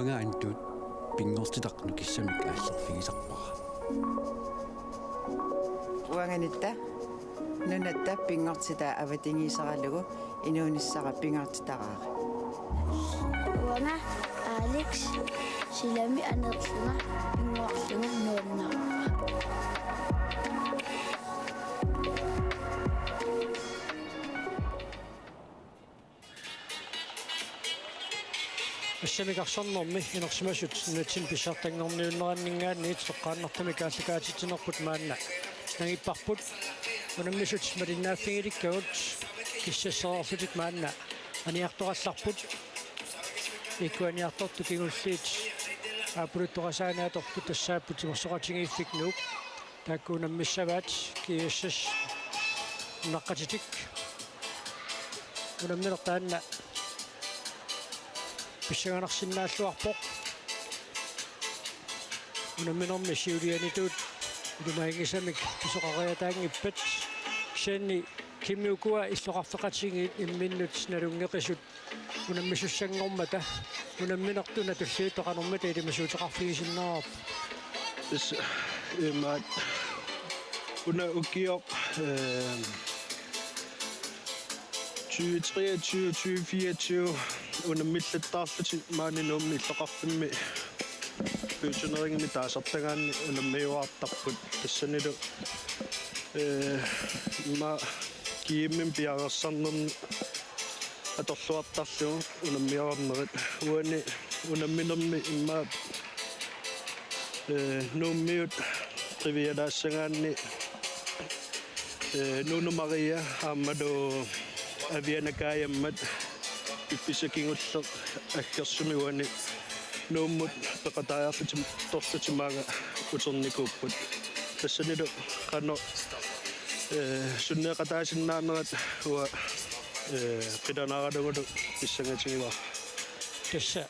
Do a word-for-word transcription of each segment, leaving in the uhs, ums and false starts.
Uanga Antut pinngortitaq nukissamik aallerfigisarpara. Uanga Nitta nunatta pinngortitaa avatangiiseralugu inuunissara pingaartitaraara. Uanga Alex silami aneerlunga pinngorlunga nuannaraara. Assamik arsarnermi inersimasut nunatsinni pissartanngorniunneranninngaanniit toqqaannartumik aallakaatitsinerput maanna nangipparput. Unammisut malinnaaffigilikkagut kissassereerlutik maanna aniartorallarput. Iikkut aniartortut kingulliit aappuluttoqasaani atortut tassaapput timersoqatigiiffik Nuuk. Taakku unammissavaat G S S nunaqqatitik. Unammineq taanna pissanganarsinnaalluarpoq. Unamminermi siulianitut ilimaginngisamik pisoqariataanngippat. Kisianni Kimmi ukua illoqarfeqatigiit imminnut nalunngeqisut unammisussanngormata unamminertut una tulliuttoq qanormita ilimasuuteqarfigisinnaavarput? Tassa imaat una ukioq, ehm, tyve treogtyve, tyve fireogtyve unammillattaarlutik maani Nuummi illoqarfimmi By Turneringimi taasartagaanni unammiuaartarput. Tassanilu, eh, immaqa G M-imi piareersarnermi atorluartarlugu unammiorarnerit. Uani unamminermi immaqa, eh, Nuummiut qivialaassagaanni, eh, Nunu Maria aammalu Aviana Kajammat piffissaq kingulleq aggersumi uani Nuummut peqataajarlutik torlutik maanga uternikuupput. Tassanilu qanoq, eh, sunneeqataasinnaanerat uanga, eh, qilanaaralugulu pissangatigivara. Tassa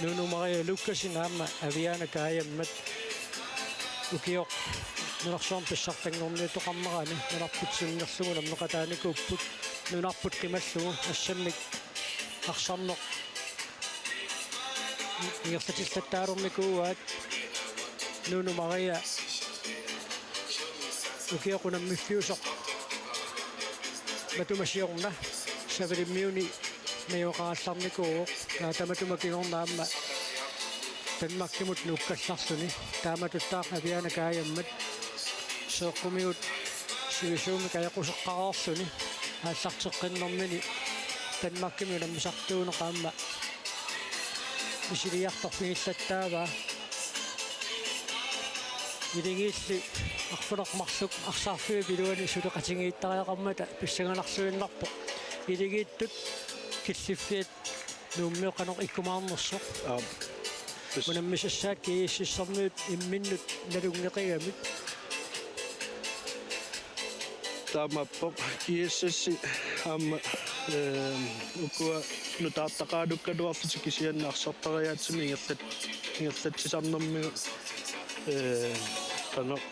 Nunu Maria Lukassen aamma Aviana Kajammat ukioq nunarsuarmi pissartanngorniuttoqarnerani nunarput sinnerlugu unammeqataanikuupput, nunarput qimallugu assammik arsarneq ingerlatillattaalernikuuaat. Nunu Maria ukioq unammiffiusoq matuma siorna Savalimmiuni najugaqarallarnikuuvoq, taava tamatuma kingorna aamma Danmarkimut nuukkallarluni. Taamatuttaaq Aviana Kajammat seeqqumigut sivisuumik ajoquseqqareerluni aallarteqqinnermini Danmarkimi unammisartuuneq aamma misiliartorfigillattaavaa. Iligiilli arfineq-marluk arsaarfiup iluani suleqatigiittariaqarmata pissanganarluinnarpoq. Iligiittut killiffiat Nuummiut qanoq ikkumaarnersoq. Aap. Tassa. Unammisassaat G S S-ermiut imminnut nalunngeqigamik. Taamaappoq G S S aamma, ehm, ukua nutaartaqaalukkaluarlutik kisianni arsartariaatsimi ingerlat-, ingerlatsisarnermigut, ehm, qanoq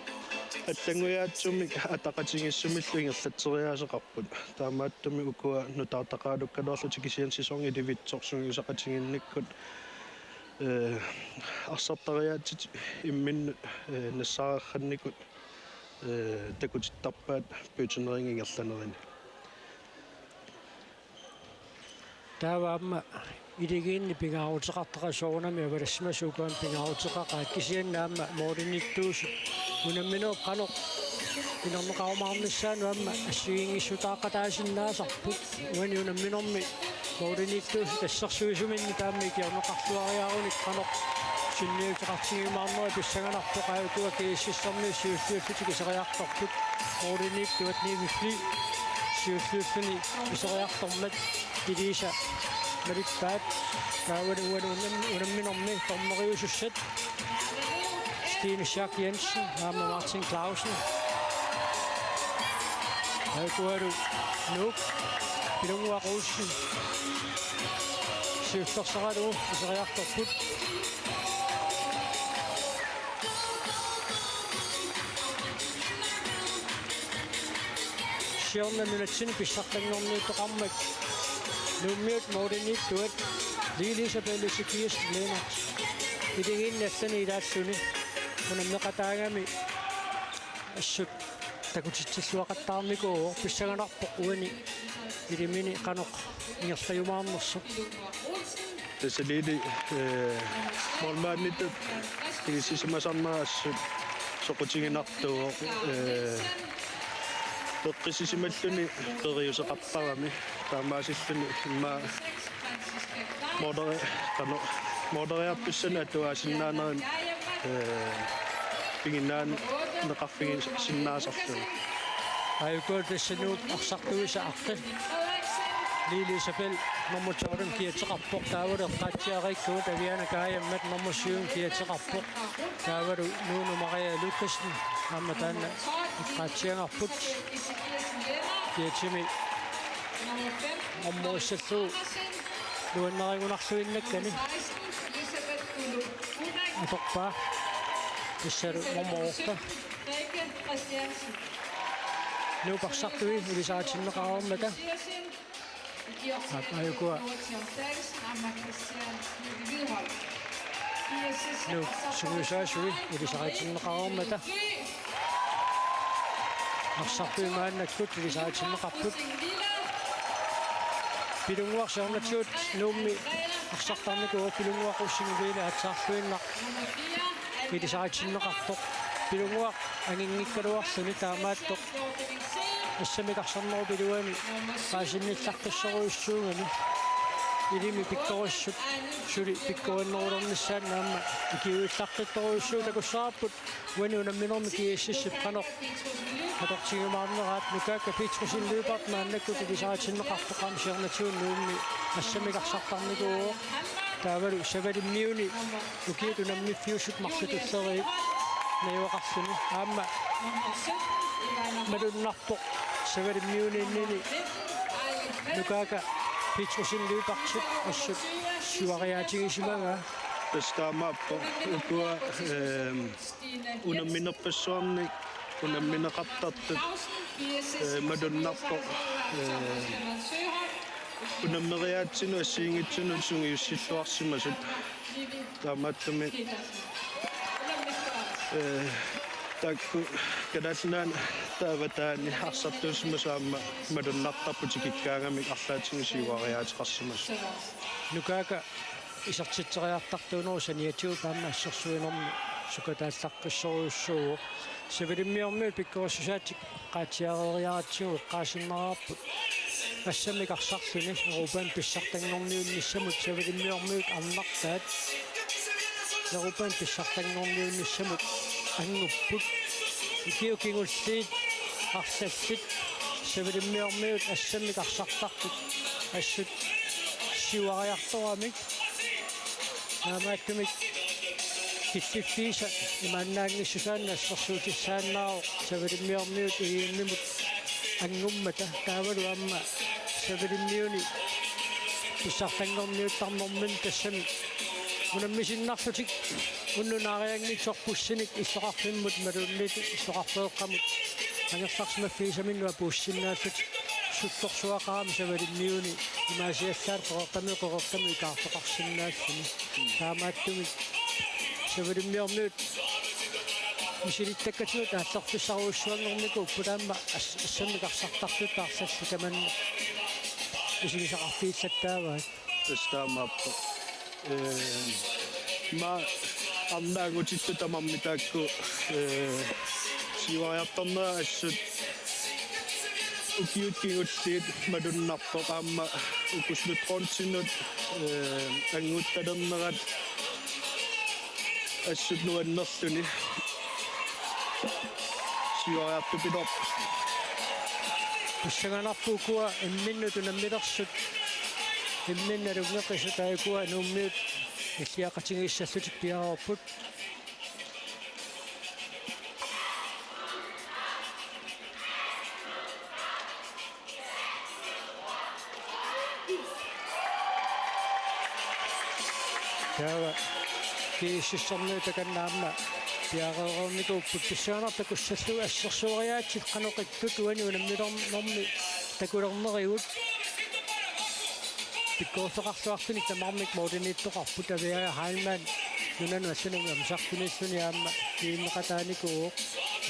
allanngujaatsumik ataqatigiissumillu ingerlatseriaaseqarput. Taamaattumik ukua nutaartaqaalukkaluarlutik kisianni sæsoni ilivitsoq sungiusaqatiginnikkut, eh, arsartariaatsit imminnut, eh, nassaarerrannikut, eh, takutittarpaat By Turnering ingerlanerini. Taava aamma iligiinni pingaaruteqartaqaat soorunami avalassimasut uku aamma pingaaruteqaqaat kisianni aamma målimiittuusut unamminerup qanoq inerneqarumaarnissaanut aamma assigiinngissutaaqataasinnaasarput. Uani unamminermi målimiittuusut assersuisuminnik taama ikiorneqarluariarunik qanoq sunniuteqartigiumaarneri pissanganarpoq. Aa, ukua G S S-ermiut siulliullutik iseriartorput. Målimiittuat Nivi Fly siulliulluni iseriartormat Elisa malippaat. Taava uani unam-, unamminermi dommeriusussat Stine Schack Jensen aamma Martin Clausen. Aa, ukualu Nuuk, Pilunnguaq Olsen siullersaralugu iseriartorput. Siorna nunatsinni pissartanngorniuttoqarmat Nuummiut målimiittuat Lili Isabelle Ezekiassen Lennert. Iligiinnarluni ilaalluni unammeqataagami assut takutitsilluaqattaarnikuuvoq, pissanganarpoq uani ilimini qanoq ingerlajumaarnersoq. Tassa Lili, eh, målmanditut inissisimasarnera assut soqutiginartuuvoq, eh, peqqissisimalluni periuseqartarami, taamaasilluni immaqa måleri-, qanoq, måleriartussani atuaasinnaanerani, eh, piginnaaneqarfigisinnaasarluni. Aajuku tassa Nuup arsartuisa aqqi Lili Isabel nummer tolv kiatseqarpoq, taavalu eqqaatsiareerikkagut Aviana Kajammat nummer syv kiatseqarpoq, taavalu Nuunu Maria Lukassen aamma taanna eqqaatsiareerparput. Kiatsimi nummerissallugu nuannarigunarluinnakkani atorpaa. Tassalu nummer otte. Nuup arsartui ilisaritinneqareermata. Aap, aajukua Nuup sungiusaasui ilisaritinneqareermata. Arsartui maannakkut ilisaritinneqarput. Pilunnguaq siornatigut Nuummi arsartarnikuuvoq, Pilunnguaq Rosing Hvide aatsaarluinnaq ilisaritinneqarpoq. Pilunnguaq anginngikkaluarluni taamaattoq assammik arsarnerup iluani paasinnillaqqissorujussuugami. Ilimi pikkorissut suli pikkorinnerulernissaannut aamma ikiuillaqqittorujussuuvoq. Takussavarput uani unamminermi GSS-ip qanoq atortigiumaarneraat. Nukaakka Petrussen Lyberth maannakkut ilisaritinneqarpoq, aamma siornatigut Nuummi assammik arsartarnikuuvoq. Taavalu Savalimmiuni ukiut unammiffiusut marluk tulleriit najugaqarluni. Aamma malunnarpoq Savalimmiuniinnini Nukaakka Petrussen Lyberthip assut siuariaatigisimagaa. Tassa taamaappoq ukua, ehm, unamminerpassuarnik unammineqartartut, eh, malunnarpoq, eh, unammeriaatsinut assigiinngitsunut sungiussilluarsimasut. Taamaattumik, eh, taakku Kalaallit Nunaanni taavataani arsartuussimasut aamma malunnartarput, tikikkaangamik arlaatigut siuariaateqarsimasut. Nukaakka isertitseriartartuunerup saniatigut aamma assersuinermi sukataallaqqissorujussuuvoq. Savalimmiormiut pikkorissusaat eqqaatsiareeriaratsigu eqqaasinnaavarput assammik arsarluni. Europami pissartanngorniunnissamut Savalimmiormiut arnartaat. Europami pissartanngorniunnissamut angupput. Ukiut kingulliit arlallit Savalimmiormiut assammik arsartartut assut siuariartoramik. Taamaattumik killiffiisa imaannaanngissusaannik assersuutissaannaavoq Savalimmiormiut E M-imut angummata. Taavalu aamma Savalimmiuni pissartanngorniuttarnermini tassami unammisinnarlutik unnunaarianngitsoq bussinik illoqarfimmut imaluunniit illoqarfeeqqamut angerlarsimaffigisaminnut apuussinnaallutik sultorsuaqarami Savalimmiuni imaasiallaat Qeqertamiut Qeqertamut ikaartoqarsinnaalluni. Taamaattumik Savalimmiormiut misilittakkatigut aallerfissarujussuanngornikuupput, aamma as-, assammik arsartartut taarsallu tamanna misigisaqarfigillattaavaat. Tassa taamaappoq. Eh, ma arnaagutittut tamarmik taakku, eh, siuariartarnerat assut ukiut kingulliit malunnarpoq, aamma uku sluttrundinut, eh, anguttalernerat assut nuannerluni siuariartupiloorpoq. Pissanganarpoq ukua imminnut unammilersut, imminnut nalunngeqisut, aajuku Nuummiut nilliaqatigiissallutik piareerput. Taava GSS-ermiut takanna aamma piareereernikuupput. Pissanganarpoq takussallugu assersueriaatsit qanoq ittut uani unammilernermi takulernerigut. Pikkorissaqarluartunik tamarmik målimiittoqarput, Aviaja Heilmann nunanut allanut amsartuniilluni aamma kiinneqataanikuuvoq.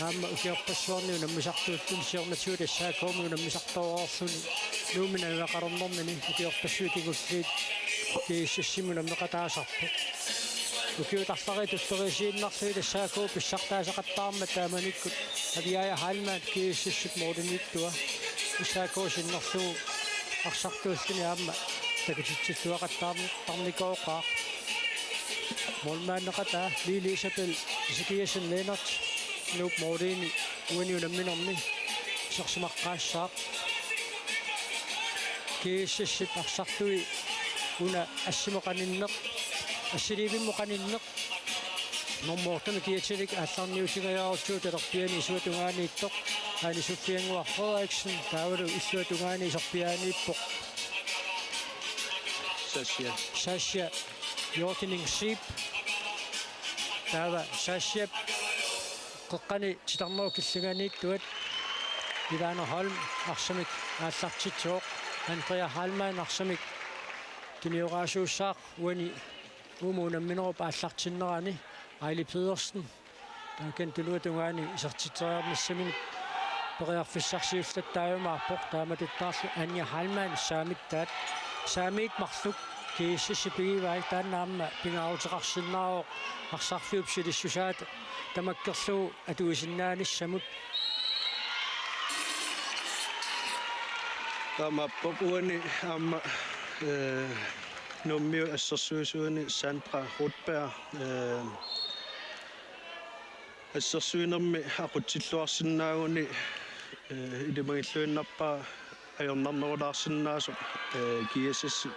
Aamma ukiorpassuarni unammisartuulluni siornatigut S A K-mi unammisartoreerluni Nuummi najugaqarnermini ukiorpassuit kingulliit G S S-imi unammeqataasarpoq. Ukiut arlallit tulleriiaannarlugit S A K pissartaasaqattaarmat taamanikkut Aviaja Heilmann G S S-ip målimiittua S A K sinnerlugu arsartuulluni aamma takutitsilluaqattaartarnikooqaaq. Målmandeqataa Lili Isabel Ezekiassen Lennert Nuup målimi uani unamminermi isersimaqqaassaaq. G S S-ip arsartui una assimoqaninneq, assiliivimmut qaninneq, nummer otte-mi kiatilik aallarniutingajaaruttuuvoq talerpiani isuatungaaniittoq, Aani Sofie Ngua Frederiksen, taavalu illuatungaani iserpiaaniippoq Sasha. Sasha Jordining Siip. Taava Sashap qeqqani titarnerup killinganiittuat Ivana Holm arsamik aallartitsivoq, Andrea Heilmann arsamik tunioraasuussaaq uani uuma unamminerup aallartinnerani, Aili Pedersen taakani tuluatungaani isertitseriarnissaminut periarfissarsiullattaajumaarpoq, taamatuttaarlu Anja Heilmann saamittaat. Saamiit marluk G S S-i pigivai, taanna aamma pingaaruteqarsinnaavoq arsarfiup silissusaata tamakkerlugu atuisinnaanissamut. Taamaappoq uani aamma, eh, Nuummiut assersuisuini Sandra Rudberg, eh, assersuinermi aqutsilluarsinnaaguni, eh, ilimagilluinnarpaa ajornarnerulaarsinnaasoq, eh, G S S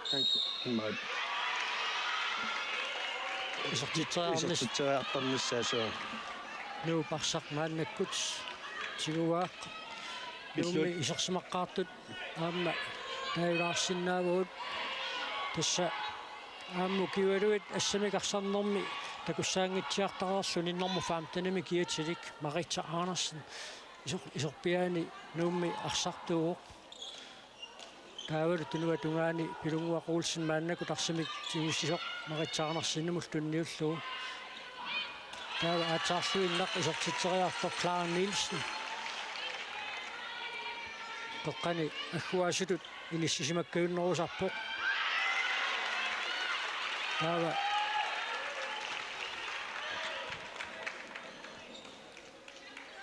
imaat isertitseriarnis-, isertitseriartarnissaa, suu. Nuup arsaq maannakkut tiguaaq. Nuummi isersimaqqaartut aamma taajulaarsinnaavagut. Tassa aamma ukiualuit assamik arsarnermi takussaanngitsiartareerluni nummer femten-imi kiatilik Maritza Andersen isor-, iserpiaani Nuummi arsartuuvoq. Taavalu tunuatungaani Pilunnguaq Olsen maannakkut arsamik tigussisoq Maritza Andersenimut tunniullugu. Taava aatsaarluinnaq isertitseriartoq Clara Nielsen qeqqani agguaasutut inissisimakkajunnerusarpoq. Taava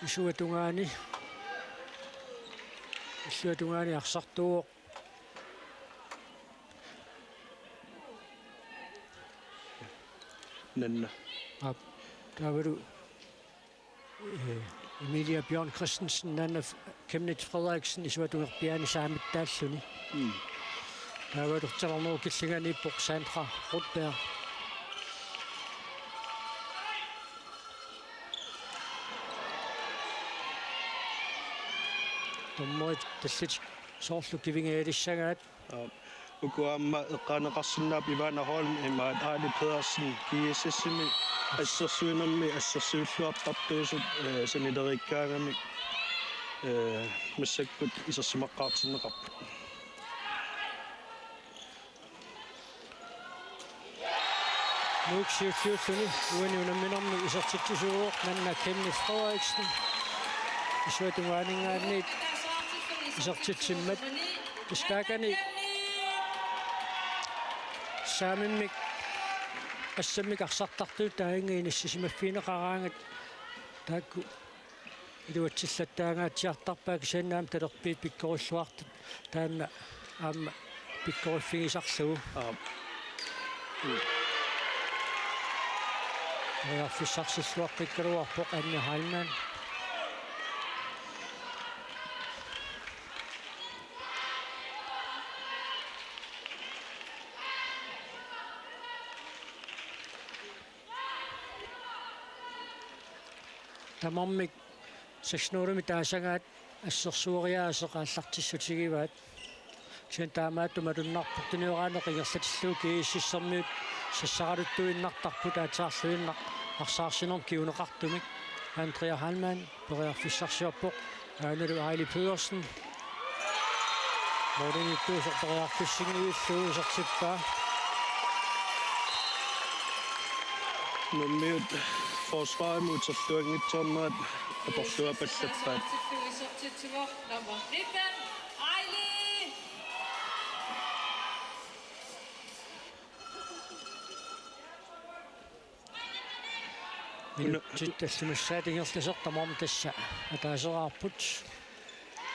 isuatungaani, illuatungaani arsartuuvoq Nanna. Aap, taavalu, eh, Emilia Bjørn Christensen, Nanna F-, Chemnitz Frederiksen isuatungerpiaani saamittaalluni. Mm. Taavalu titarnerup killinganiippoq Sandra Rudberg. Dommerit tallitik soorlu kivingajalissagai. Aap. Uku aamma eqqaaneqarsinnaapput Ivana Holm imaat Aali Pedersen G S S-imi assersuinermi assersuilluartartuusut, eh, sanileriikkaangamik, eh, massakkut isersimaqqaartinneqarput. Nuuk siulliulluni uani unamminermi isertitsisuuvoq Nanna Chemnitz Frederiksen. Isuatungaaninngaanniit isertitsimmat. Istaakani saamimmik assammik arsartartut taanna inissisimaffigineqaraangat taakku iluatsillattaangaatsiartarpaat, kisianni aamma talerpiit pikkorilluartut taanna aamma pikkoriffigisarlugu. Aap. Periarfissarsilluaqqikkaluarpoq Anja Heilmann. Tamarmik seks nul-imik taasagaat assersueriaaseq aallartissutigivaat. Kisianni taamaattumik malunnarpoq, tunioraaneq ingerlatillugu G S S-ermiut sassaraluttuinnartarput, aatsaarluinnaq arsaarsinermut kinguneqartumik. Andrea Heilmann periarfissarsiorpoq. Aanalu Aili Pedersen. Målimiittuusoq periarfissinngilluinnarlugu isertippaa. Unammiut forsvarimut uterluanngitsoornerat atorluapallappaat. Minutsit tallimassaat ingerlasoq tamarmik tassa ataaseraarput.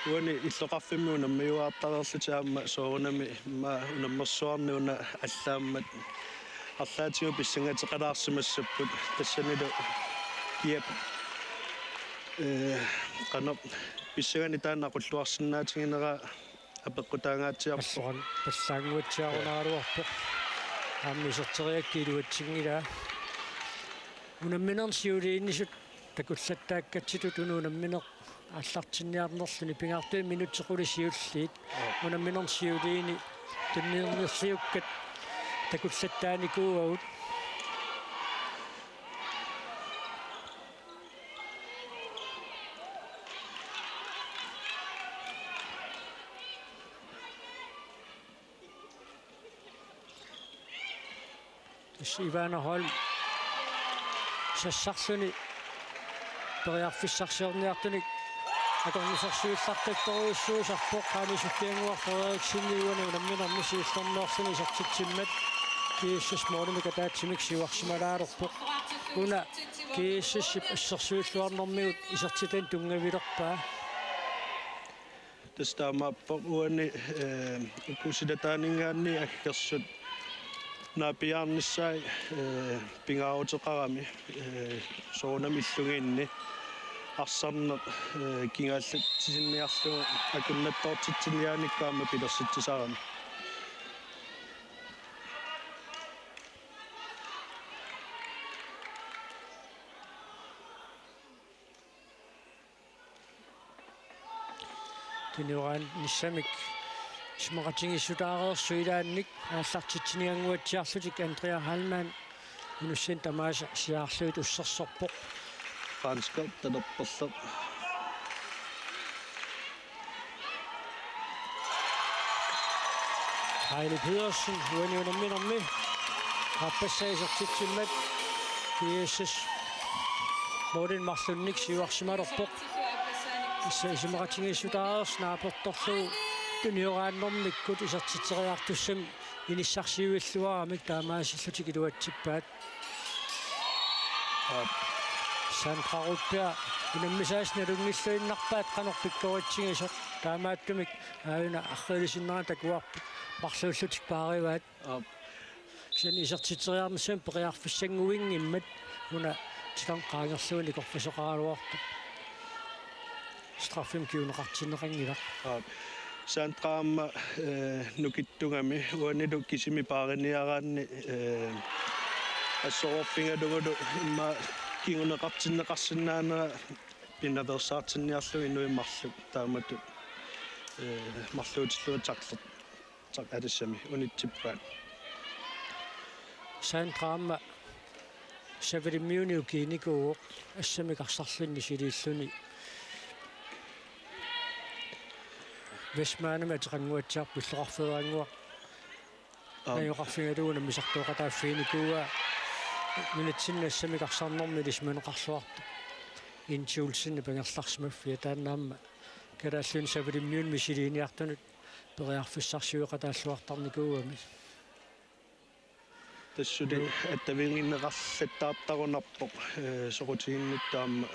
Uani illoqarfimmi unammiuaartareerlutik aamma soorunami immaqa unammersuarni una allaammat arlaatigut pissangateqalaarsimassapput tassanilu kiap, ee, qanoq pissanganik taanna aqulluarsinnaatiginera apeqqutaangaatsiarpoq. Alloran pallaannguatsiarunaaraluarpoq. Aamma iserteriakkit iluatsinngilaa. Unamminerni siuliinisut takullattaakkatsitut una unammineq aallartinniarnerluni pingaartumik minutsit qulit siulliit. Unamminerni siuliini tunniunnerliukkat takullattaanikuuagut. Tassa Ivana Holm sassarluni periarfissarsiorniartunik akornusersuillartattorujussuusarpoq. Qaani Sufiannguaq Frederiksen uani unamminermi siullermeerluni isertitsimmat G S S-ip målimik ataatsimik siuarsimalaalerpoq. Una G S S-ip assersuilluarnermigut isertitanik tunngavilerpaa. Tassa taamaappoq uani, ee, uku silataaninngaanniit aggersut naapiiaarnissaat, ee, pingaaruteqarami, ee, soorunami illugiinni arsarneq, ee, kingaallatsisinniarlugu akunnattoortitsiniaanikku aamma pilersitsisarami. Tunioraannissamik isumaqatigiissutaareersut ilaannik aallartitsiniannguatsiarlutik Andrea Heilmann unussin tamaasa siaarlugit ussersorpoq. Franskaq talerperleq. Aili Pedersen uani unamminermi aappassaa isertitsimmat G S S-ip målimik marlunnik siuarsimalerpoq. Tassa isumaqatigiissutaareersoq naapertorlugu tunioraannermikkut isertitseriartussamik inissarsiuilluaramik taamaasillutik iluatsippaat. Aap. Sandra Rudberg unammisaasa nalunngilluinnarpaat qanoq pikkoritsigisoq, taamaattumik aajuna arriilisinnera takuarput marluullutik paarivaat. Aap. Kisianni isertitseriarnissamut periarfissannguinngimmat una titarneq qaangerlugu nikorfasoqaraluartoq. Straffimik kinguneqartinneqanngilaq. Aap. Sandra aamma, ee, nukittugami uanilu kisimi paariniaraanni, ee, assororfigalugulu immaqa kinguneqartinneqarsinnaanera pinaveersaartinniarlugu inuit marluk taamatut, ee, marluutillugu takler-, tak-, aa, tassami unitsippaat. Sandra aamma Savalimmiuni ukiinikuuvoq assammik arsarluni misiliilluni. Westmandimik ateqannguatsiarpoq illoqarfeerannguaq. Aap. Najoqarfigalugu unammisartooqataaffiginikuuaa nunatsinni assammik arsarnermi ilisimaneqarluartoq. Inti Olsen pangerlarsimaffia taanna aamma Kalaallit Nunaanni Savalimmiuni misiliiniartunut periarfissarsioqataalluartarnikuugami. Tassa suli attavigineqarlattaartarunarpoq, ee, soqutiginnittut aamma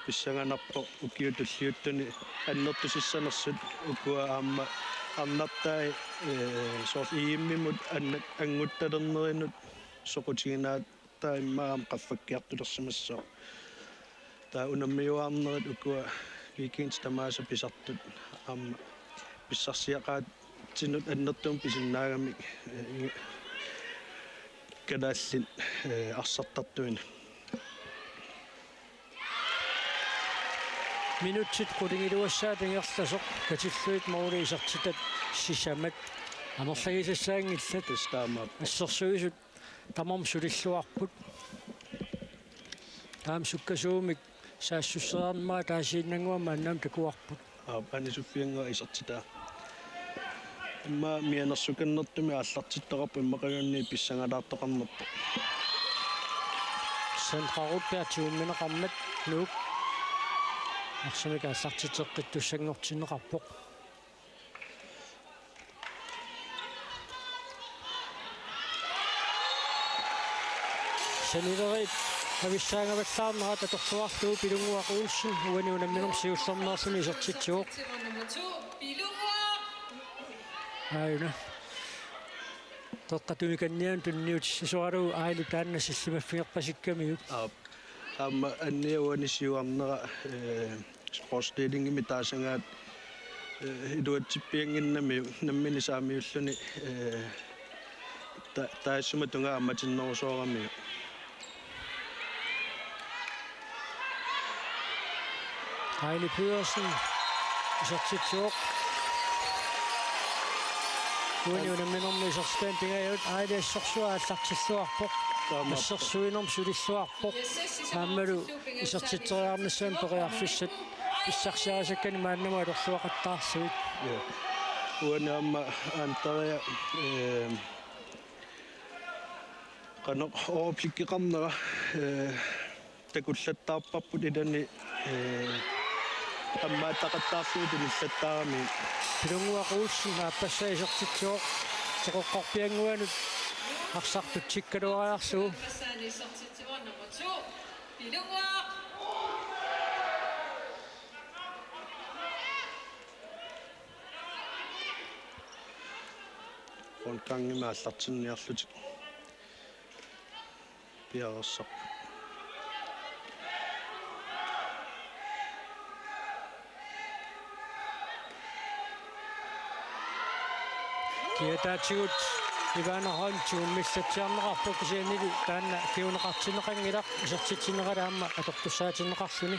pissanganarpoq ukiut tulliuttuni annertusissanersut ukua aamma arnartai, ee, soorlu E M-imut anna-, annguttalernerinut soqutiginaataat immaqa aamma qaffakkiartulersimassooq. Taava unammiuaarnerit ukua weekendit tamaasa pisartut aamma pissarsiaqaatitsinut annertuumik pisinnaagamik, ee, kalaallit, ee, arsartartuinnaq. Minutsit qulingiluassaat ingerlasoq katillugit måli isertitat sisamat amerlagisassaanngillat. Tassa taamaappoq. Assersuisut tamarmik sulilluarput. Taama sukkasuumik saassusseriarmat ataasiinnannguamik maanna takuarput. Aap, Ane Sofiannguaq isertitaa. Immaqa mianersukannertumik aallartittoqarpoq immaqaluunniit pissangalaartoqarnerpoq. Sandra Rudberg tigummineqarmat Nuuk arsamik aallartitseqqittussanngortinneqarpoq. Sanileriit avissaagavallaarnerat atorluarlugu Pilunnguaq Olsen uani unamminermi siullermeerluni isertitsivoq. Aajuna. Qeqqata tunniukkannianut tunniutissasoralugu Aili taanna sillimaffigerpasikkamiuk. Aap. Aamma annia uani siuarnera, eh, sportsdelingimi taasagaat, eh, iluatsippiannginnamiuk nammineq saamiulluni, eh, ta-, taassuma tungaa ammatinnerusooramiuk. Aili Pedersen isertitsivoq. Uani unamminermi isertitaat pingajuat Aili assorsuaq aallartilluarpoq. Taamaappoq. Assersuinermi sulilluarpoq. Aammalu isertitseriarnissamut periarfissat pissarsiarisakkanik maannamut atorluaqattaarlugit. Ja. Uani aamma Andrea, eh, qanoq overblikkeqarnera, eh, takullattaarparput ilani, eh, ammaattaqattaarlugu tunillattaarami. Pilunnguaq Olsen aappassaa isertitsivoq, teqeqqorpiannguanut arsartutsikkaluariarlugu. Rundgangimik aallartinniarlutik piareersarput. Kiataatigut Ivana Holm tigummillatsiarneqarpoq kisiannili taanna kinguneqartinneqanngilaq isertitsinneqarluni aamma atortussaatinneqarluni.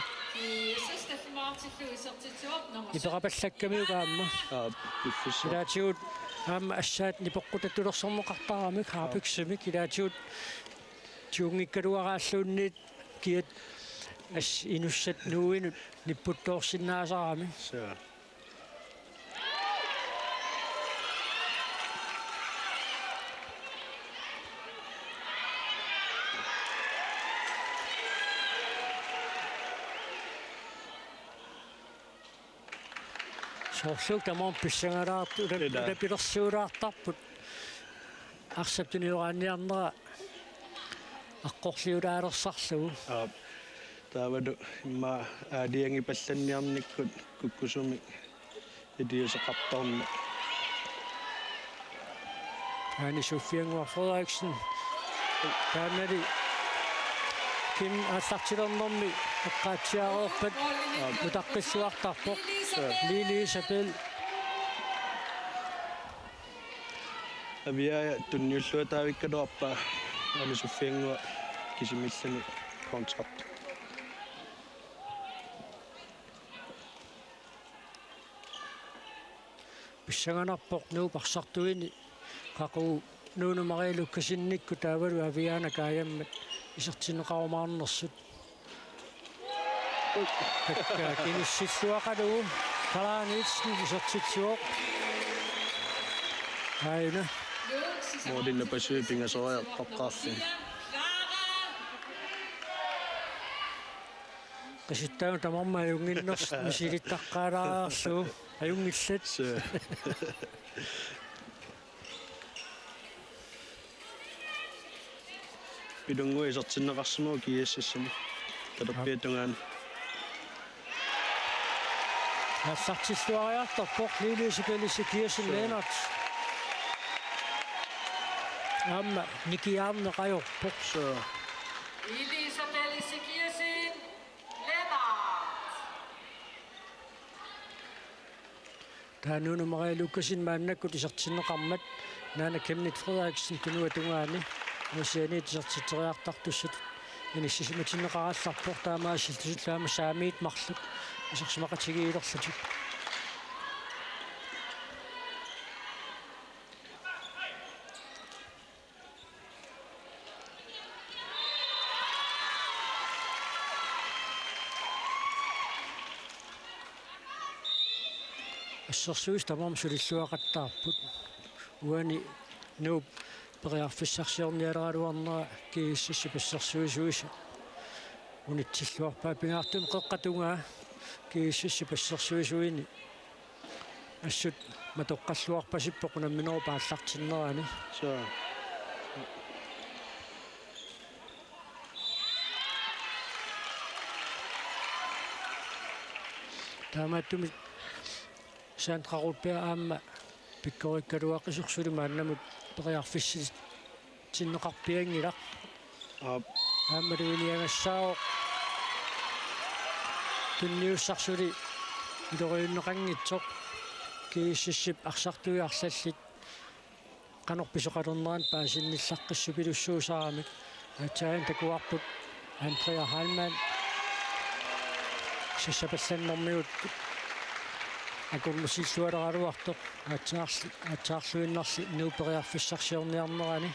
Ipeqapallakkamiuk aamma. Aap, piffissaq. Ilaatigut aamma assaat nipeqqutatulersorneqartaramik, harpiksemik, ilaatigut tigunngikkaluaraalluunniit kiat as inussat nuuinut nipputtoorsinnaasarami. Suu. Soorlu tamarmik pissangalaartut, ulap-, Ila. Ulapilersuulaartarput. Arsap tunioraanniarnera aqqorliulaalersarlugu. Aap. Taavalu immaqa aalajangipallanniarnikkut kukkusumik iliuuseqartarneq. Aani Sofiannguaq Frederiksen. Taannali Kim aallartilernermi eqqaatsiareerpat utaqqilluartarpoq. Lili Isabel. Aviaja tunniulluataavikkaluarpaa Aani Sofiannguaq kisimilluni kontrakt. Pissanganarpoq Nuup arsartuini qaqugu Nuunu Marie Lukasenikkut taavalu Aviana Kajammat isertinneqarumaarnersut. Takka kinissilluaqalugu Karl Nielsen isertitsivoq. Aajuna. Målip napasui pingasoriartoqqaarluni. Qisuttaanut tamarmik ajunnginnersut misilittaqqaalaarlugu. Ajunngillat. Suu. Pilunnguaq isertinneqarsimavoq GSS-imi. Talerpiata tungaanut. Aallartilluariartorpoq Lili Isabel Ezekiassen Lennert. Aamma nikiaarneq ajorpoq. Suu. Lili Isabel Ezekiassen Lennert. Taava Nuunu Marie Lukassen maannakkut isertinneqarmat Naana Kenneth Frederiksen tunua tungaani Aasianniit isertitseriartartussatut inissisimatinneqarallarpoq, taamaasilluni aamma saamiit marluk isersimaqatigiilerlutik. Assersuisut tamarmik sulilluaqattaarput. Uani Nuup periarfissarsiornialeraluarnera GSS-ip assersuisuisa. Unitsilluarpaa pingaartumik qeqqata tungaa G S S-ip assersuisuini. Assut matoqqalluarpasippoq unamminerup aallartinnerani. Suu. Taamaattumik Sandra Rudberg aamma pikkorikkaluaqisoq suli maannamut periarfissi- sinneqarpianngilaq. Aap. Aammalu iniagassaavoq tunniussaq suli iloriunneqanngitsoq G S S-ip arsartuit arlallit qanoq pisoqalernerannik paasinnillaqqissupilussuusaaramik. Aatsaat takuarput Andrea Heilmann sassapallannermigut akornusillualeraluartoq aatsaarl-, aatsaarluinnarli Nuup periarfissarsiorniarnerani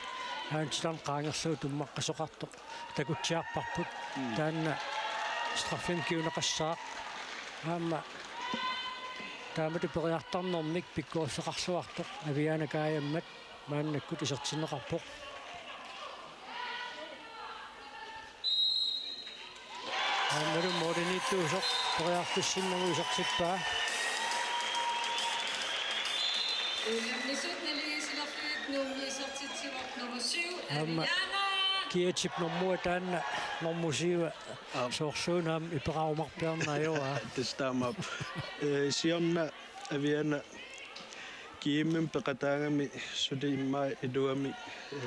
aamma titarneq qaangerlugu tummaqqasoqartoq takutsiarparput. Mm. Taanna straffimik kinguneqassaaq. Aamma taamatut periartarnermik pikkoriffeqarluartoq Aviana Kajammat maannakkut isertinneqarpoq. Aammalu målimiittuusoq periarfissinnagu isertippaa. Aamma Kiatip normua taanna normu syv. Aap. Soorluuna aamma iperaarumarpiarnaajoraa. Tassa taamaappoq. Ee, siorna Aviana G M-imi peqataagami suli immaqa iluamik, ee,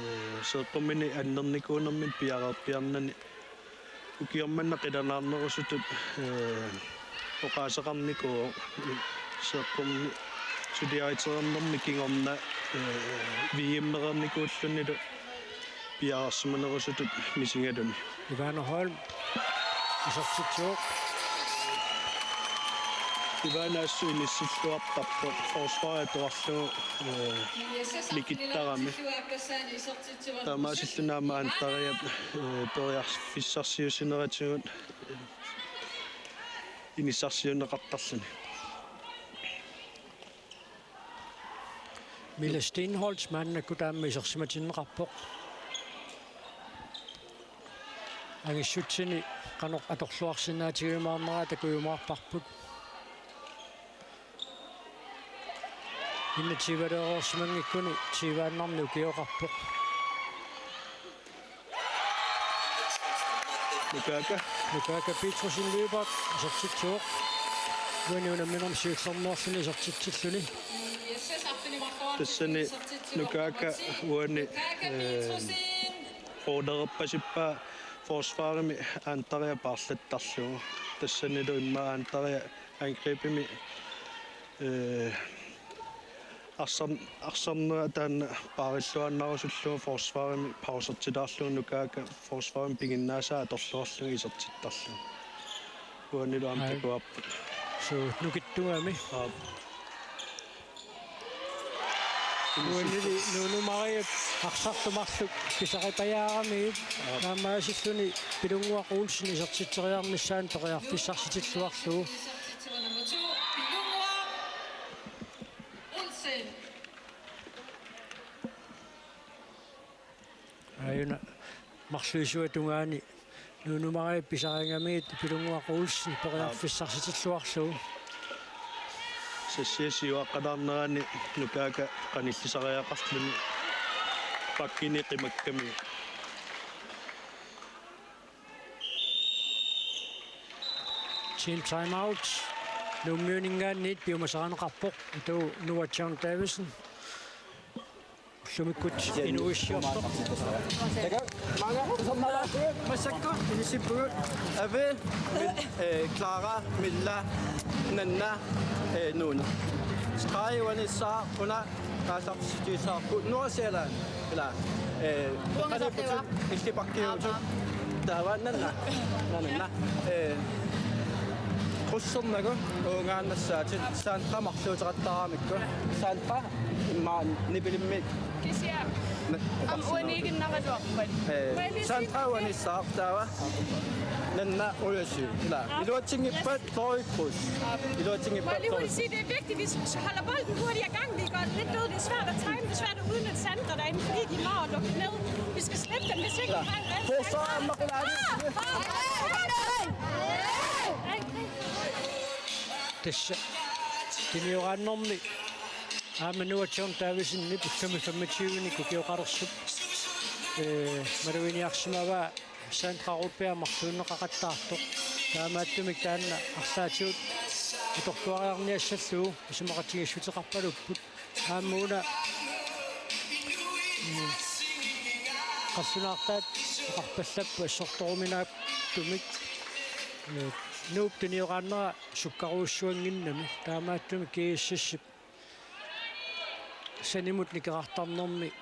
seeqqumini annernikuunermini piareerpiarnani ukioq manna qilanaarnerusutut, ee, oqaaseqarnikuuvoq seeqqumini suliaritereernermi kingorna, ee, V M-ereernikuullunilu piareersimanerusutut misigaluni. Ivana Holm isertitsivoq. Ivana assut inissilluartarpoq forsvarip atuarlugu, ee, nikittarami. Taamaasilluni aamma Andreap, ee, periarfissarsiussineratigut, ee, inissarsiunneqartarluni. Mille Steenholdt maannakkut aamma isersimatinneqarpoq. Angissutsini qanoq atorluarsinnaatigiumaarnera takujumaarparput. Inna tyveleereersimanngikkuni tyveannarni ukioqarpoq. Nukaaka. Nukaaka Petrussen Lyberth isertitsivoq. Uani unamminermi siullermeerluni isertitsilluni. Tassani Nukaaka uani, ee, roolerpasippaa forsvarimi Andrea paarlattarlugu. Tassanilu immaqa Andrea angribimi, ee, arsar-, arsarnera taanna paarilluannarusullugu forsvarimi pausertilaarlugu Nukaaka forsvarimi piginnaasaa atorluarlugu isertittarlugu. Uanilu aamma Ai. Takuarput. Suu, nukittugami. Aap. Uanili Nuunu Mariep arsartut marluk pisaripajaaramiuk. Aap. Naammaasilluni Pilunnguaq Olsen isertitseriarnissaanut periarfissarsitilluarlugu. Nummer to, Pilunnguaq Olsen. Aajuna marluisua tungaani Nuunu Mariep pisarigamiuk Pilunnguaq Olsen periarfissarsitilluarlugu. Sassiaq siuaqqalaarnerani Nukaaka qanillisariaqarluni bakkini qimakkamiuk. Team timeout. Nuummiuninngaanniit piumasarineqarpoq. Atu Noah John Davidsen. Ullumikkut inuuissiortoq. Massakkut inisippugut. Avi, Mil-, eh, Clara, Milla, Nanna, eh, Nuunu. Streg uani saaq una. Qaasartigissavarput Nordsjælland. Ila, eh, Uanga qanipputit saqiva. Illit bakkiuutut. Aamma. Taava Nanna. Nanna. Eh, Qussernagu uungaannassaatit Sandra marluuteqattaaramikku. Sandra immaqa nipilimmik. Kisianni. Am uaniiginnaraluarpat. Ee, Sandra uanissaaq taava. Nanna Olsen. Ila. Iluatsinngippat Tori Cruz. Iluatsinngippat Tori. Må jeg lige hurtigt sige, det er vigtigt, vi holder bolden hurtigt i gang. Vi går lidt død. Det er svært at time, det er svært at udnytte Sandra derinde, fordi de når at lukke ned. Vi skal slippe dem, hvis ikke vi har en Forsvar, Makulani. Tassa tunioraannermi aamma Noah John Davidsenip ullumi femogtyvenik ukioqalersup, ee, maluginiarsimavaa Sandra Rudberg marluunneqaqattaartoq. Taamaattumik taanna arlaatigut atorluariarniassallugu isumaqatigiissuteqarpalupput. Aamma una, mm, qallunaartaat oqarpallapput assortoruminaattumik, ee, Nuup tunioraannera sukkarujussuannginnami, taamaattumik G S S-ip sanimut nikerartarnermi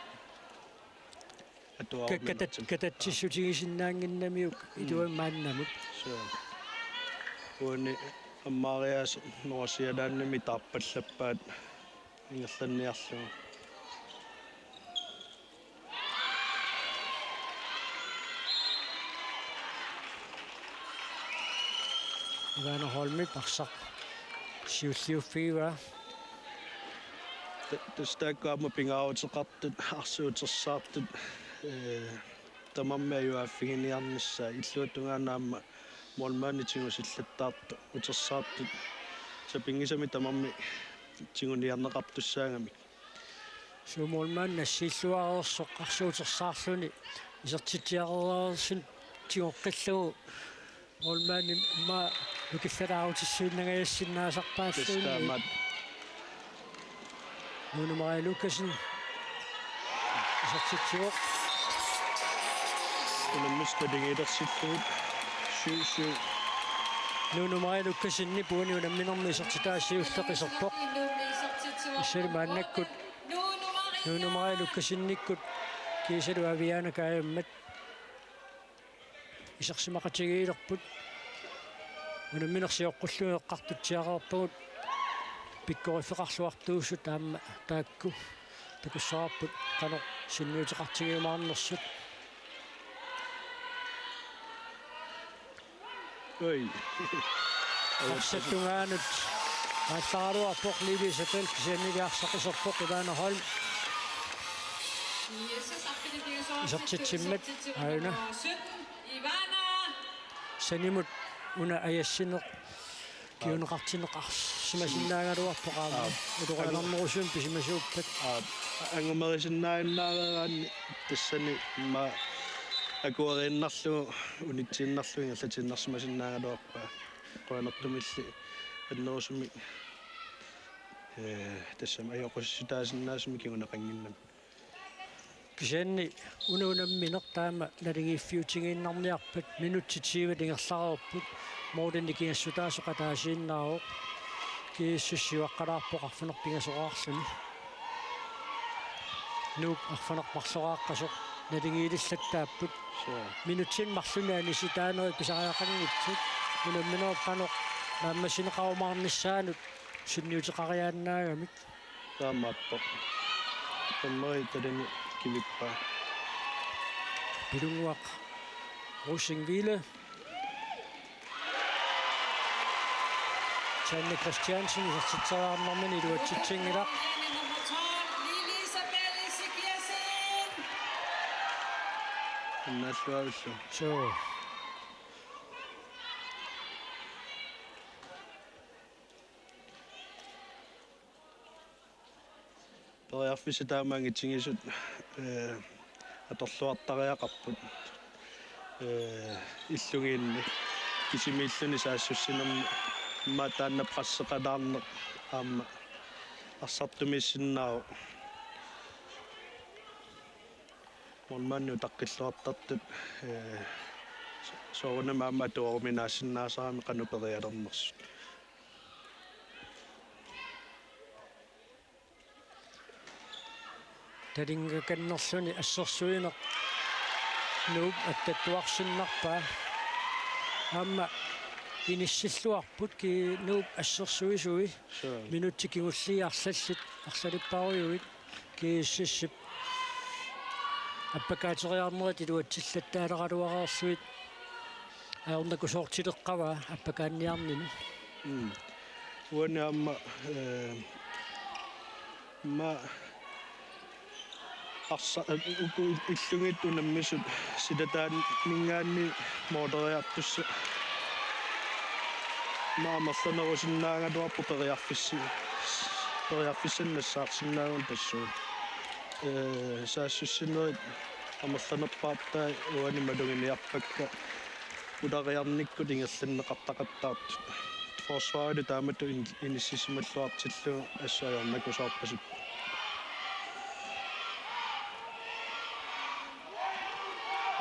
atuaruminartut. Ka-, katat-, katatsissutigisinnaannginnamiuk. Mm. Iluamik maannamut. Suu. Uani ammaariaasat North Zealandimi taarpallappaat ingerlanniarlugu. Ivana Holmip arsaq siulliuffigivaa. Ta-, tassa taakku aamma pingaaruteqartut, arsaq utersaartut, ee, tamarmik ajugaaffiginiarnissaat, illuatungaanut aamma målmandit tigusillattaartut, utersaartut sapinngisamik tamarmik tiguniarneqartussaagamik. Suu, målmandi nassiilluareersoq arsaq utersaarluni isertitsiareersimasoq tigoqqillugu. Målmandip aamma nukillalaarutissuinnangajassinnaasarpaalluunniit. Tassa taamaat. Nuunu Maria Lukassen isertitsivoq. Unammisut naligiilersillugu. Syv syv. Nuunu Maria Lukassenip uani unamminermi isertitaa siulleq iserpoq. Tassani maannakkut Nuunu Maria Lukassenikkut kiisalu Aviana Kajammat isersimaqatigiilerput. Unammineq sioqqullugu eqqartutsiareerpagut pikkoriffeqarluartuussut, aamma taakku takussavarput qanoq sunniuteqartigiumaarnersut. Oi. Arsap tungaanut aallaraluarpoq Lili Isabel, kisiannili arsaq iserpoq Ivana Holm. Isertitsimmat aajuna. Sanimut una ajassineq kinguneqartinneqarsimasinnaagaluarpoq aamma. Aap. Ulorianarnerusumik pisimasuuppat. Aap. Angumerisinnaajunnaareraanni tassani immaqa akueriinnarlugu unitsiinnarlugu ingerlatiinnarsimasinnaagaluarpaa. Qujanartumilli annerusumik, ee, tassami ajoqussisitaasinnaasumik kinguneqannginnami. Kisianni una unammineq taama naligiiffiutigiinnarniarpat minutsit tyve ingerlareerput, målini kigassutaasoq ataasiinnaavoq. G S S siuaqqalaarpoq arfineq-pingasoraarluni. Nuup arfineq-marloraaqqasoq naligiilillattaapput. Suu. Minutsini marlunni anisitaanerit pisariaqanngitsut. Unamminerup qanoq naammassineqarumaarnissaanut sunniuteqariaannaagamik. Taamaappoq. Tammeri talini kivippaa. Pilunnguaq Rosing-Hvile. Janne Christiansen isertitseriarnermini iluatsitsinngilaq. Innaalluavillu. Suu. Periarfissat taama angitigisut, ee, atorluartariaqarput, ee, illugiinni kisimiilluni saassussinermi immaqa taanna presseqalaarneq aamma arsartumiissinnaavoq. Målmandit utaqqilluartartut, ee, soorunami aamma atuaruminaassinnaasarami qanoq perialernersut. Talingakannerluni assersuineq Nuup attattuarsinnarpaa. Aamma Inissilluarput ki Nuup assersuisui. Suu. Minutsit kingulliit arlallit, arlalippaarujuit G S S-ip appakaateriarnerit iluatsillattaaleraluareerlugit ajornakusoortileqqavaa appakaanniarnini. Mm. Uani aamma, eh, ma arsa-, uku illugiit unammisut silataanninngaanniit mooleriartussat aamma amerlanerusinnaagaluarpoq periarfissi-, periarfissanik nassaarsinnaagunarpoq tassuuna. Eh, saassussinerit amerlanerpaartai uani maluginiarpakka ulariarnikkut ingerlanneqartaqattaartut. Forsvarillu taamatut in-, inissisimalluartillugu assut ajornakusoorpasippoq.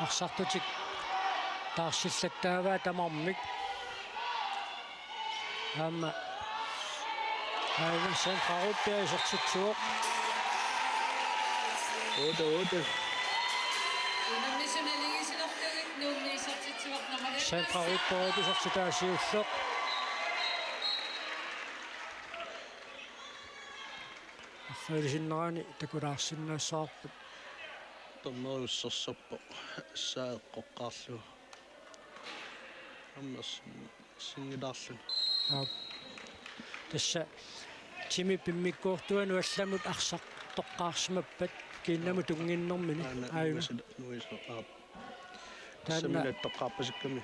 Arsartutik taarsillattaavaa tamarmik. Aamma aajuna Sandra Rudberg isertitsivoq. Otte otte. Unammisut naligiissilerlugit Nuummi isertitsivoq nummer elleve. Sandra Rudberg isertitaa siulleq. Arfeelisinnerani takulaarsinnaassavarput. Dommerussersorpoq, assaa eqqoqqaarlugu. Ammersin-, singilaarluni. Aap. Tassa timip immikkoortuanut allamut arsaq toqqaarsimappat kiinnamut tunnginnermini. Aana, aajuna. Nuisa-, nuisa-, aap. Taanna. Samina toqqaarpasikkami.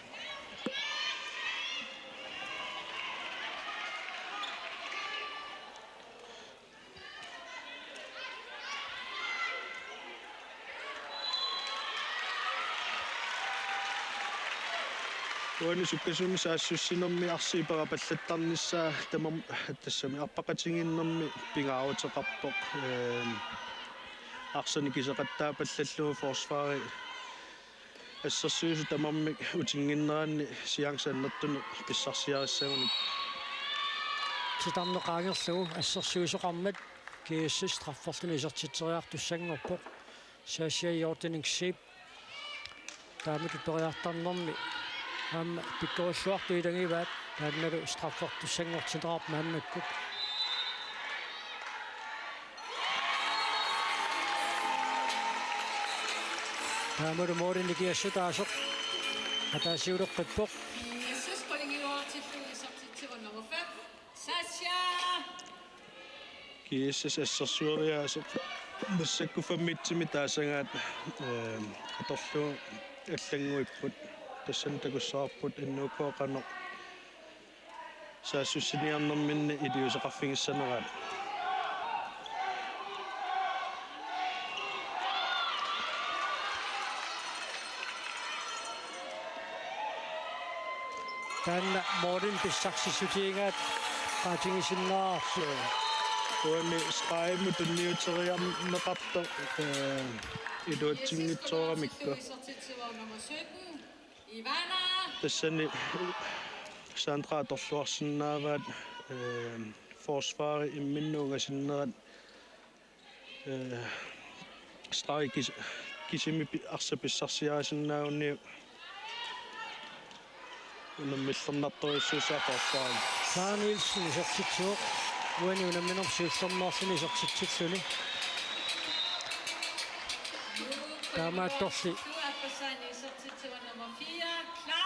Uani sukkasuumik saassussinermi arsaq iperapallattarnissaa tamarmi tassami arpaqatigiinnermi pingaaruteqarpoq, ehm, arsaq nikiseqattaapallallugu forsvari assersuisut tamarmik utinnginneranni chance annertuneq pissarsiarissagunarpoq. Titarneq qaangerlugu assersuisoqarmat G S S strafferluni isertitseriartussanngorpoq. Sasha Jordan Zeeb taamatut periartarnermi aamma pikkorilluartut ilagivaat, taannalu straffertussanngortinneqarpoq maannakkut. Taamalu målini kiassutaasoq ataasiuleqqippoq. G S S pointiluartillugu isertitsivoq nummer fem, Sasha. G S S assersueriaaseq massakkut femogtyvemi taasagaat, ehm, atorlugu allannguipput, tassani takussavarput N U K qanoq saassussiniarnerminni iliuuseqarfigissaneraat. Taanna målini pissarsissutigigaat qaatigisinnaarpoq. Uani stregimut tunniuteriarneqartoq, eh, iluatsinngitsooramikku. Tassani Sandra atorluarsinnaavaat, eh, forsvari imminnut ungasinnerat, eh, stregi kis-, kisimi pi-, arsaq pissarsiarisinnaaguniuk unammillernartorujussuussaaq forsvari. Sara Nielsen isertitsivoq uani unamminermi siullermeerluni isertitsilluni. Taamaattorli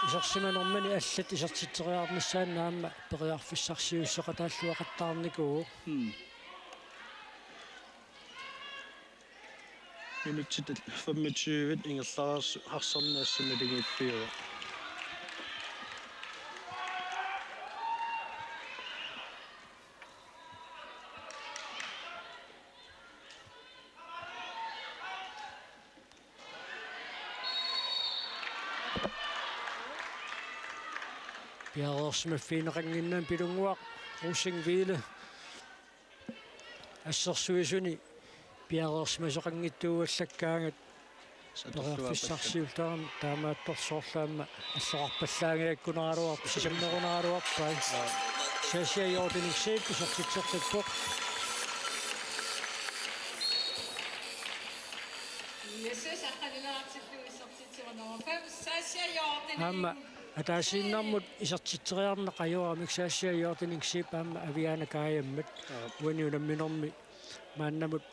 isersimanermini allat isertitseriarnissaannut aamma periarfissarsiuteqataalluaqattaarnikuuvoq. Hmm. Minutsit femogtyve ingerlareersut arsarneq assut naligiiffiuvoq. Piareersimaffigineqannginnami Pilunnguaq Rosing Wille assersuisuni piareersimasoqanngitsuuallakkaangat periarfissarsiulluni taamaattorli soorlu aamma alloqarpallaanngikkunaraluarpoq, sisammerunaraluarpai. Sasha Jordan Zeeb isertitseqqippoq. Aamma Ataasiinnarmut isertitseriarneq ajoramik, Sassia Hjorting Zeeb aamma Aviana Kajammat. Aap. Uani unamminermi maannamut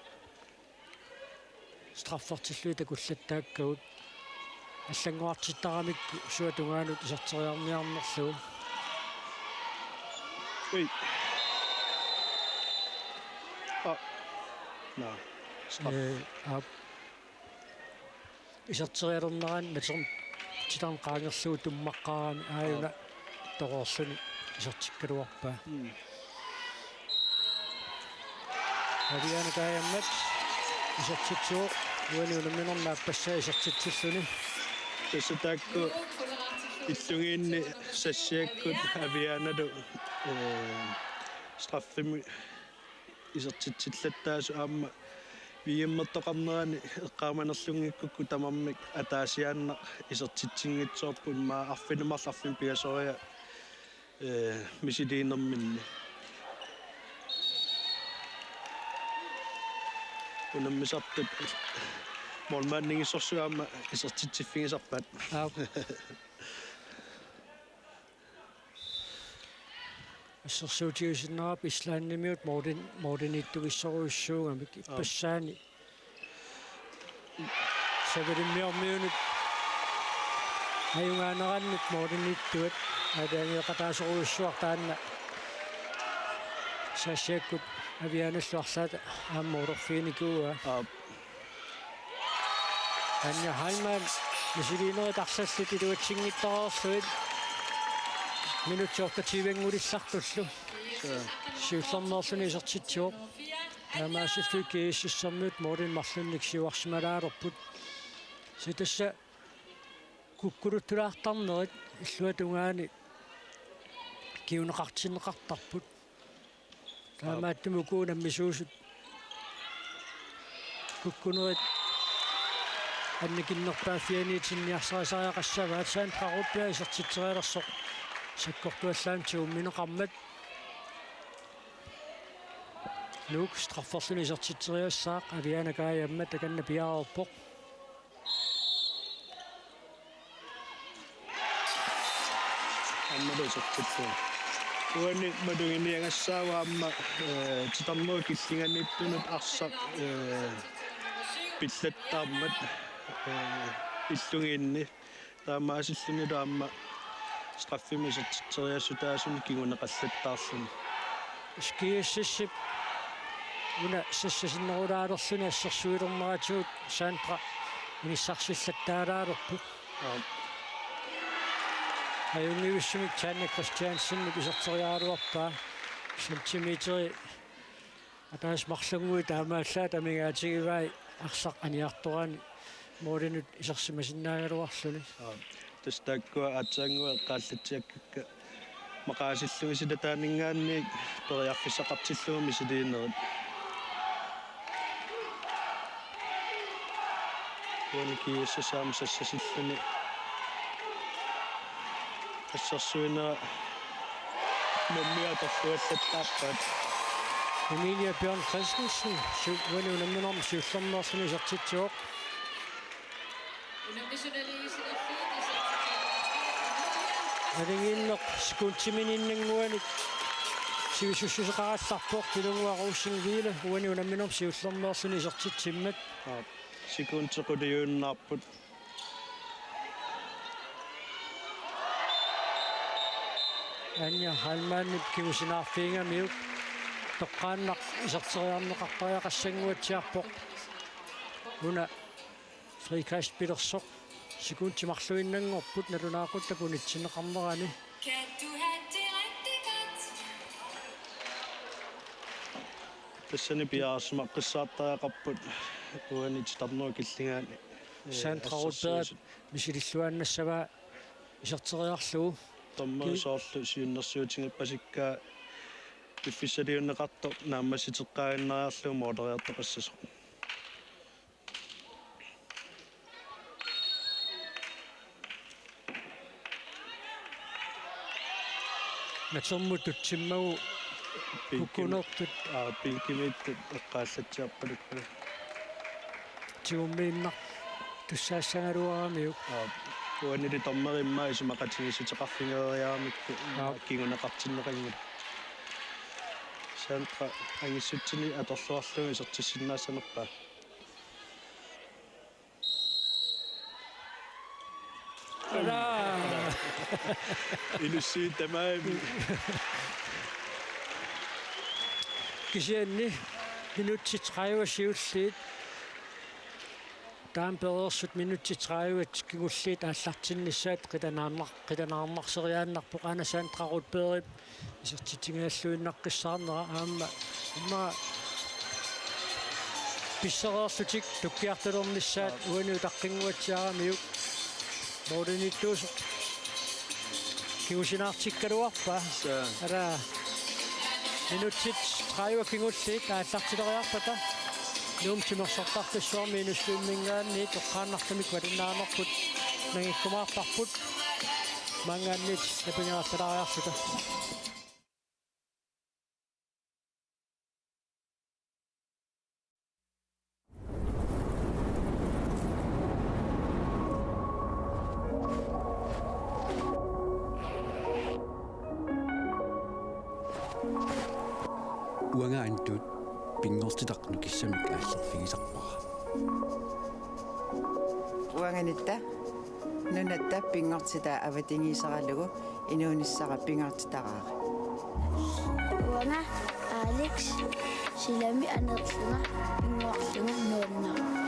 straffertillugit takullattaakkagut. Allanngorartittaramikku suut tungaanut iserteriarniarnerlugu. Ui. Ah. Nå. Straf. Ee, aap. Iserterialernerani naterm titarneq qaangerlugu tummaqqaarami aajuna. Aap. Toreerluni isertikkaluarpaa. Mm. Aviana Kajammat isertitsivoq, uani unamminermi aappassaa isertitsilluni. Tassa taakku illugiinni Sassiakkut Avianalu, ee, straffimik isertitsillattaasut aamma V M-ertoqarnerani eqqaamanerlunngikkukku tamarmik ataasiaannaq isertitsinngitsoorput, immaqa arfineq-marluk arfineq-pingasoria, ee, misiliinerminni. Unammisartut målmandinngissorsuit aamma isertitsiffigisarpaat. Aap. Assersuutigisinnaarput Islandimiut målin-, måliniittugissorujussuugamik. Aap. Ippassaani Savalimmiormiunut ajugaanerannut måliniittuat, aalajangeeqataasorujussuaq taanna. Sassiakkut Avianallu arlaata aamma målerfiginikuuaa. Aap. Anja Heilmann misiliinerit arlallit iluatsinngitsoreerlugit. Minutsit otteogtyvenngulisartullu. Suu. Siullermeerluni isertitsivoq. Taamaasilluni G S S-ermiut målinik marlunnik siuarsimalaalerput. Kisianni tassa kukkunuttulaartarnerit illuatungaani kinguneqartinneqartarput. Taamaattumik uku unammisuusut kukkunerit annikinnerpaaffianiitinniarsarisariaqassavaat. Sandra Rudberg isertitserialersoq sakkortuallaamik tigummineqarmat. Nuuk strafferluni isertitseriassaaq, Aviana Kajammat takanna piareerpoq. Aammalu isertitseriarlugu. Uani maluginiagassaavoq aamma, ee, titarnerup killinganiittunut arsaq, ee, pillattaarmat, ee, illugiinni. Taamaasillunilu aamma straffimik isertitseriassutaasunik kinguneqallattaarluni. G S S-ip una sassasinnerulaalerluni assersuilerneratigut Sandra inissarsillattaalaalerpoq. Aap. Ajunngivissumik Tanja Christiansenip iserteriaraluarpaa, centimeteri ataaseq marlunngui taamaallaat amigaatigivai arsaq aniartorani målinut isersimasinnaagaluarluni. Aap. Tassa taakkua aatsaannguaq eqqaallatsiakkakka maqaasillugit silataaninngaanniit periarfissaqartillugu misiliinerit. Uani G S S aamma sassasilluni assersuinera nummia torluallattaarpaat. Emilia Bjørn Christensen, siu-, uani unamminermi siullermeerluni isertitsivoq. Aningiinneq sekundiminiinnannguanik sivisussuseqarallarpoq Tilunnguaq Rosing Wille, uani unamminermi siullermeerluni isertitsimmat. Aap, sekundit quliuinnaapput. Anja Heilmannip kingusinaarfigigamiuk toqqaannaq iserteriarneqartariaqassannguatsiarpoq. Una frikast pilersoq. Sekundit marluinnanngorput nalunaaqutaq unitsinneqarnerani. Tassani piareersimaqqissaartariaqarput uani titarnerup killingaani. Ee, Sandra Rudberg assersuisut misililluaannassavaa iserteriarlugu. Dommeri soorlu siunnersuutigippasikkaa piffissaliunneqartoq naammassiteqqaaginnariarlugu måleriartoqassasoq. Natermut tutsimmagu Pinkimi-, kukkunertut. Aa, pinkimiittut eqqaallatsiarpaluppalu. Tigummiinnaq tussaassagaluaramiuk. Aa. Uanili dommeri immaqa isumaqatigiissuteqarfigereeramikku. Aap. Kinguneqartinneqanngilaq. Sandra angissutsinni atorluarlugu isertissinnaassanerpaa. Ala. Inussiit tamaat. Kisianni minutsit tredive siulliit. Taama pereersut minutsit tredive kingulliit aallartinnissaat qilanaarnar-, qilanaarnarseriaannarpoq aana Sandra Rudbergip isertitsigigalluinnaqqissaarnera aamma immaqa pissereerlutik tukkiartulernissaat uani utaqqinnguatsiaramiuk. Mooriniittuusoq. Kingusinaartikkaluarpaa. Saa. Ara. Minutsit tredive kingulliit aallartileriarpata. Nuummi timersortarfissuarmi Inussivimminngaanniit toqqaannartumik valinnaanerput nangikkumaarparput. Maanngaanniit napigiartalaariarluta. Uanga Antut pinngortitaq nukissamik aallerfigisarpara. Uanga Nitta nunatta pinngortitaa avatangiiseralugu inuunissara pingaartitaraara. Uanga Alex silami aneerlunga pinngorlunga nuannara.